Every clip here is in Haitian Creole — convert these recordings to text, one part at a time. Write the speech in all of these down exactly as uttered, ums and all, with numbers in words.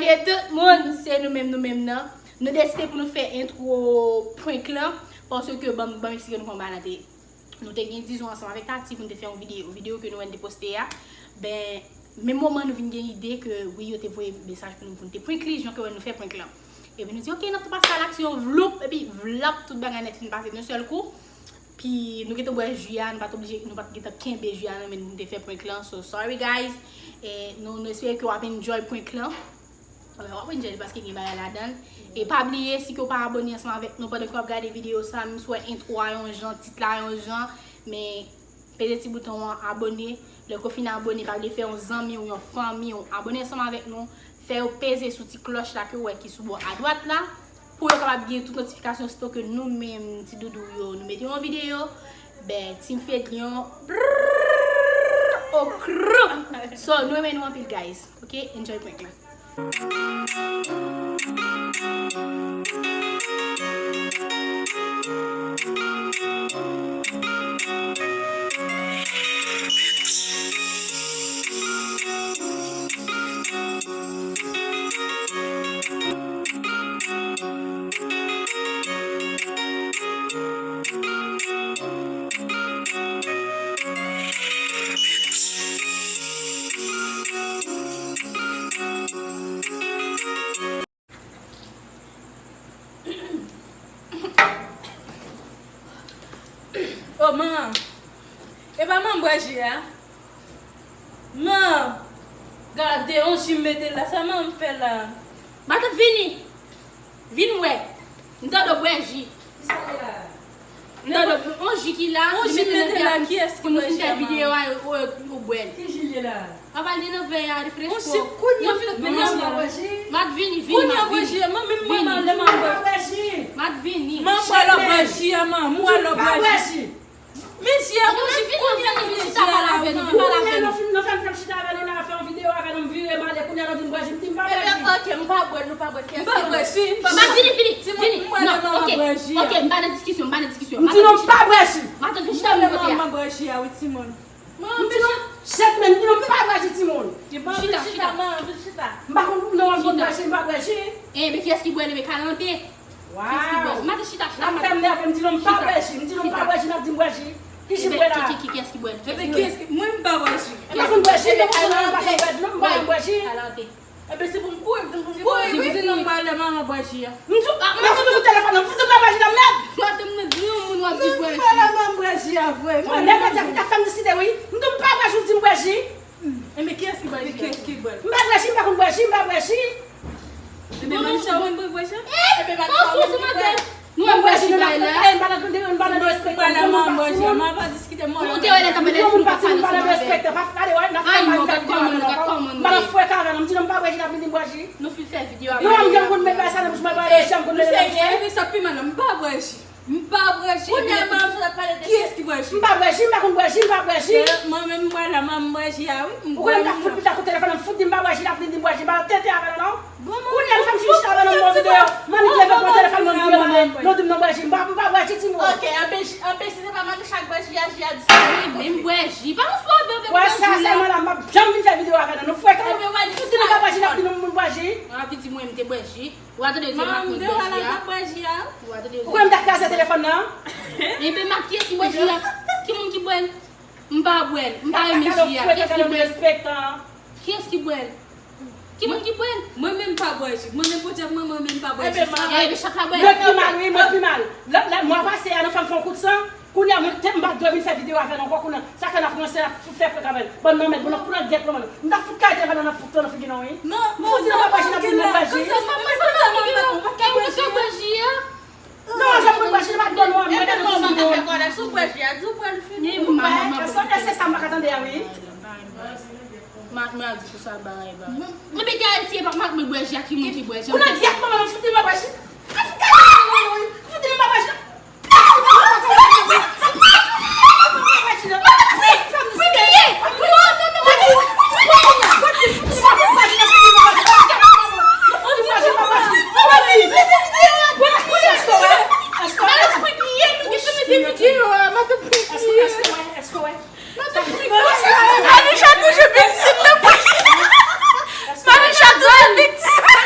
E tout moun, se nou menm, nou menm nan. Nou deside pou nou fè entwo prank lan, paske ban m, ban m eksplike nou kòman bagay la te ye. Nou te gen dizon ansanm avèk Tati pou nou te fè yon videyo, videyo ke nou wè n te poste a. Ben, menm moman nou vin gen ide ke wi, yo te voye mesaj pou nou, pou nou te prank li, jan ke wè nou fè prank lan. Epi nou di, "Ok, n ap tou pase a laksyon," vloup, epi vlap, tout bagay nèt fin pase yon sèl kou. Pi nou gentan bwè ji a, nou pa t oblije, nou pa t gentan kenbe ji a nan men nou, nou te fè prank lan. So, sorry guys. E nou, nou espere ke w ap enjoy prank lan. Alò, w ap enjoy li paske gen bagay ladan l. E pa bliye, si ke w pa abone ansanm avèk nou pandan ke w ap gade videyo sa, menm si w wè entwo a yon jan, tit la yon jan, men peze ti bouton an abone. Lè ke w fin abone, pa bliye fè yon zanmi w, yon fanmi w abone ansanm avèk nou. Fè yo peze sou ti klòch la ke w wè ki sou bò adwat la, pou yo kapab gen tout notifikasyon sitò ke nou menm ti doudou yo, nou mete yon videyo. Ben, Team Fedlion, brrr, okr. So, nou renmen nou anpil, guys. Ok, enjoy prank lan. O man, e pa man bwè ji a? Man, gade yon ji m mete la, sa man m fè la? Matant, vini. Vin wè. M tande w bwè ji. Kisa li la? M tande w, yon ji ki la, yon ji m mete la, kiyès ki bwè ji a, man? Pou nou fin fè videyo a, yo, yo, yo bwè l. Ki ji li la? Papa, li nan vè a, li fresko. Yon ji, kounye a, man. Mat vini, vini, mat vini. Kounye a, bwè ji a, man, menm mwen, man, lè man bwè. Mat vini. Man, m pral bwè ji a, man, m pral bwè ji. Men ji a, yon ji, kounye a, vini, ji a la, man. Kounye a, nou fin, nou fè m, fè m chita avè nou la, fè yon videyo avè nou, m vire, m ale, kounye a, nou di m bwè ji, m di m pa bwè ji. Ebyen, ok, m pa bwè, nou pa bwè, kiyès ki bwè ji? M pa bwè ji, m pa bwè ji. Mat vini, vini, vini. Non, ok, ok, m pa nan diskisyon, m pa nan diskisyon. M di nou m pa bwè ji. Matant, vin chita bò kote a. M bwè ji a, wi, timoun. M di nou, chèt men, m di nou m pa bwè ji, timoun. Chita, chita. M pa konn non, m konn bwè ji, m pa bwè ji. Enben, kiyès ki bwè l? Enben, kalante. Kiyès ki bwè l? Matant, chita, chita, matant. N ap fè m nève, m di nou m pa bwè ji, m di nou m pa bwè ji, n ap di m bwè ji. Ki ji m bwè la? Enben, ki, ki, kiyès ki bwè l? Enben, kiyès ki, mwen m pa bwè ji. M pa konn bwè ji, m pa konn bwè ji, m pa konn bwè ji. Kalante. Ebyen, se pou m kouri, m di pou m kouri, wi. Di non, m pral lè manman bwè ji a. M di, ah, m ap fout ou telefòn nan, m fout ou pa bwè ji la, mèd! Matant, m nan di yon moun w ap di bwè ji. M pral lè manman bwè ji a, vre. Bon, nèg la di, ap fè m deside, wi. M di, m pa bwè ji, ou di m bwè ji. Enben, kiyès ki bwè ji a? Kiyès ki bwè l? M pa bwè ji, m pa konn bwè ji, m pa bwè ji. Enben, Manisha, ou menm bwè ji a? Enben, Manisha, ou menm ki bwè l? Nou ap bwè ji bay la. M pa nan, m pa nan, m pa nan respè. M pa nan respè. M pa nan respè. M pa nan respè. Ou te wè lè tanpèt la, nou pa pale ansanm avè l. Ay non, gad kòman nou, gad kòman nou ye. M pa nan fwèt avè l, m di non m pa bwè ji, l ap vin di m bwè ji. Nou fin fè videyo avè l. Non, m janm konn met bay sa nan bouch mwen, m pa janm konn met nan bouch mwen. Sa pi mal la, m pa bwè ji. M pa bwè ji. Kounye a, m ap pale de kiyès ki bwè ji. M pa bwè ji, m pa konn bwè ji, m pa bwè ji. Mwen menm, m pral la, m bwè ji a, wi. Ou konnen m ta fout pita kout telefòn nan, m fout di m pa bwè ji, l ap vin di m bwè ji, m pa tete avè l non. Kounye a, m fè m chita avè l nan yon videyo. Mannik leve pran telefòn mwen, m vire ba li. Non, di m non bwè ji, m pa, m pa bwè ji, timoun. Ok, anpil, anpil, si se pa Manisha k bwè ji a, ji a di sa. Wi, men m bwè ji. Pa yon swa vè vè bwè ji la. Wè sa sèlman la, m p ap janm vin fè videyo avè nou. Nou frekan. Fout di nou pa bwè ji, n ap di nou moun bwè ji. Anvi di mwen, m te bwè ji. Ou a tande yo di Mak mwen bwè ji a. Ou a tande yo di. Ou kwè m ta kraze telefòn nan? Enben, Mak, kiyès ki bwè ji a? Ki moun ki bwè l? M pa bwè l. M pa renmen ji a. Kiyès ki bwè l? Kiyès ki bwè l? Ki moun ki bwè l? Mwen menm pa bwè ji. Mwen menm, podyab mwen, mwen menm pa bwè ji. Enben, chak la bwè. Mwen pi mal, wi, mwen pi mal. Lòt la, mwa pase a, nan fè m fè yon kout san. Kounye a, mwen te, m pa t dwe vin fè videyo avè nou ankò kounye a. Sa fè n ap ranse, n ap fout fè frèk avè l. Bann nan mèd, bann nan pran gèt nan bann nan. M t ap fout kale telefòn nan, n ap fout nan figi nou, wi. Non, m fout di nou pa bwè ji, n ap di nou bwè ji. Non, jan m konn bwè ji, n ap di nou, mwen te nan figi nou. Sou bwè ji a, di w bwè l fini. Sa, se sa m pa ka tande a, wi. Mak mwen ap di pou sa bagay, bagay. Mwen pete Ayiti, e pa Mak mwen bwè ji a, ki moun ki bwè ji a? Kounye a, di ak manman m, fout di nou pa bwè ji. Fout di nou pa bwè ji. Manisha toujou viktim nan prank. Manisha toujou viktim.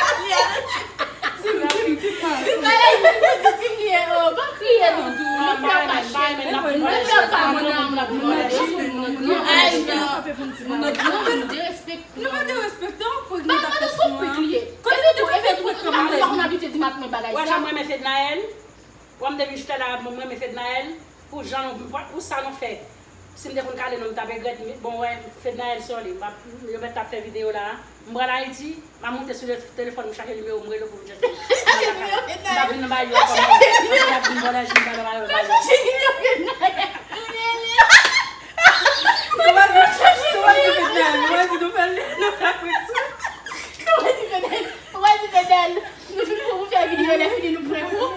Tim, tim, tim, pa. Bagay ti pitit li ye, oh, pa kriye, doudou. Nou pè pa chè. Nou pè pa moun nan. Ay, non. Nou derespekte. Nou pa derespekte w pou nou ta fè sou an. Kote nou te fè prank kòman? Ou abitye di m ap mwen bagay sa. Wè, jan mwen men Fednaelle. Wè, m te vin chita la, mwen men Fednaelle. Pou jan nou, pou sa nou fè. Si m te konn kale nou, m t ap regrèt, bon, wè, Fednaelle, sorry, m ap, yo mèt t ap fè videyo la. M pral Ayiti, m ap monte sou le-, telefòn, m chache nimewo, m rele pou m chache. M ap vin nan Bayo a kòman, m ap vin vòlè jim, m ap vin vòlè jim. Ou pa di Fednaelle, ou pa di nou fè l, nou fè l. Ou pa di Fednaelle, ou pa di Fednaelle. Nou fin pou fè videyo, lè fini nou prank ou.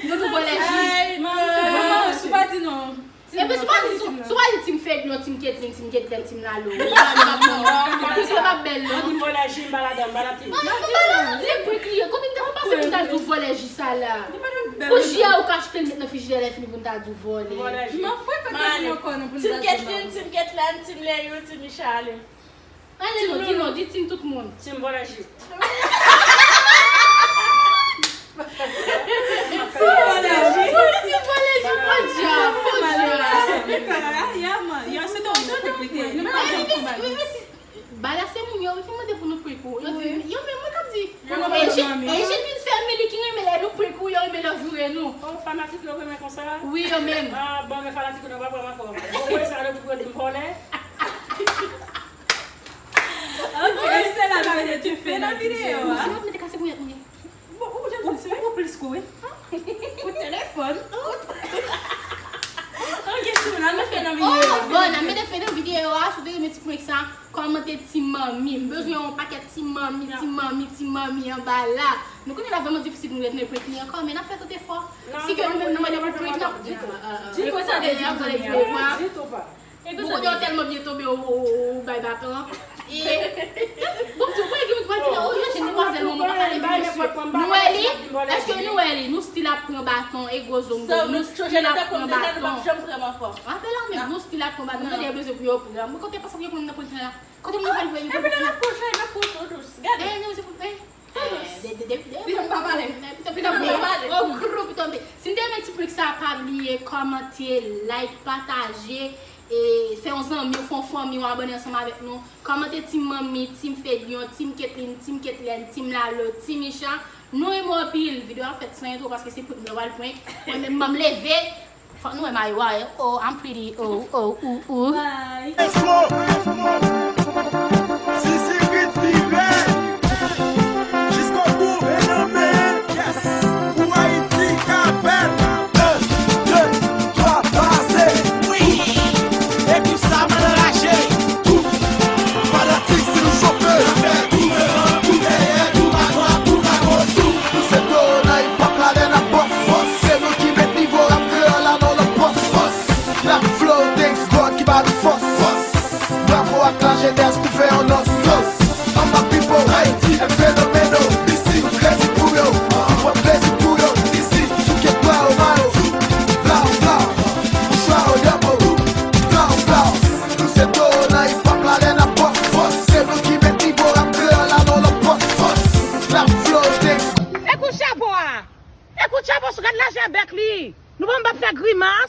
Nou tou vòlè jim. Ay, manman, sou pa di non. Epi sou pa di, sou pa di Team Fed non, Team Ketlin, Team Ketlin, Team Lalo. Anplis yo pa bèl non. Moun vòlè jim, m pa ladan, m pa nan team. Di prank li ye, kote m te konn pase pou m ta di w vòlè ji sa la. Pou ji a ou ka achte l met nan frijidè lè fini pou m ta di w vòlè. Vòlè jim. Mwen frekante moun ankò non pou m ta di w. Team Ketlin, Team Ketlin, Team Leyou, Team Michaly. Ale non, di non, di Team tout moun. Team vòlè ji. Team vòlè ji. Team vòlè ji, podyab, podyab. Yo, se ton, ton te pete. Nou pa janm konbat. Bagay se moun yo wi ki mande pou nou prank ou. Yo di, yo menm mwen k ap di. E je, e je di fè men li ki renmen lè nou prank ou, yo renmen lè w joure nou. Oh, fanatik yo renmen konsa? Wi, yo menm. Ah, bon, men fanatik yo pa pran m ankò. Bon, mwen sa, yo tou di m vòlè. Ok, se la nou mete dife nan videyo a. Si w ap mete kase pou y ap mouye. Bon, ou jan di se. Ou plis kou, wi. Pou telefòn. Ok, si w nan mete nan videyo a. Oh, bon, nan mete fen nan videyo a, si w te renmen ti prank sa, kòmante Team Manmi. M bezwen yon pakèt Team Manmi, Team Manmi, Team Manmi anba la. Nou konnen l ap vrèman difisil pou nou retounen prank li ankò, men n ap fè tout efò. Si ke nou menm nou mande pou prank nan. Di konsa de di konsa. Ditou pa. Ou konnen w tèlman byen tonbe, ou, ou, ou bay baton an. E, bon, tou, mwen gen moun ki pral di la, oh, yo, jen demwazèl, manman pa pale vre, mesye. Nou wè li? Èske nou wè li? Nou still ap pran baton, e gwo zonbo, nou still ap pran baton. Apre la, men nou still ap pran baton. Tande, yo bezwen pou yo pran. Mwen kote panse pou yo pran nan prank la. Kote moun pral wè yo pran nan prank la. Epi lè n ap pran chay, n ap pran tou dous. Gade. Eh, nou, se pou, eh. Depi m pa pale. Pito, pito, pito, pito. Si n te renmen ti prank sa, pa bliye kòmante, like, pataje, e fè yon zanmi w, fè yon fanmi w abòne ansanm avèk nou. Kòmante Team Manmi, Team Fedyon, Team Ketlin, Team Ketlèn, Team Lalo, Team Isha. Nou renmen w anpil. Videyo a fèt san entwo paske se prank nou pral prank. Mwen menm, ban m leve. Fòk nou wè mayo a, eh. Oh, I'm pretty. Oh, oh, ooh, ooh. Bye. Let's go. Zizi rit pi rèd. Jiskobou, men nan men. Yes. Pou Ayiti ka bèl. Un, deux, trois, pase. Wi. Epi sa m anraje. Tout fanatik, si nou chofe. Tou devan, tou dèyè, tou adwat, tou agoch, tou. Nou se towo nan hip hop la, lè n ap bòs fòs. Se nou ki met nivo rap kreyòl la nan lòt pòs fòs. N ap flow, thanks God ki ba nou fòs, fòs. Bravo ak lajenès pou fè yon nòs, nòs. All my people, Ayiti, e fenomeno. Isi, kredi pou yo. Pran plezi pou yo. Isi, souke bwa yo, mayo. Blaw, blaw. Bouchwa yo, dèbo. Blaw, blaw. Nou se towo nan hip hop la, lè n ap bòs fòs. Se nou ki met nivo rap kreyòl la nan lòt pòs fòs. N ap flow, thanks. Ekout chapo a! Ekout chapo sou gad lajè bèk li! Nou pa m ap fè grimas!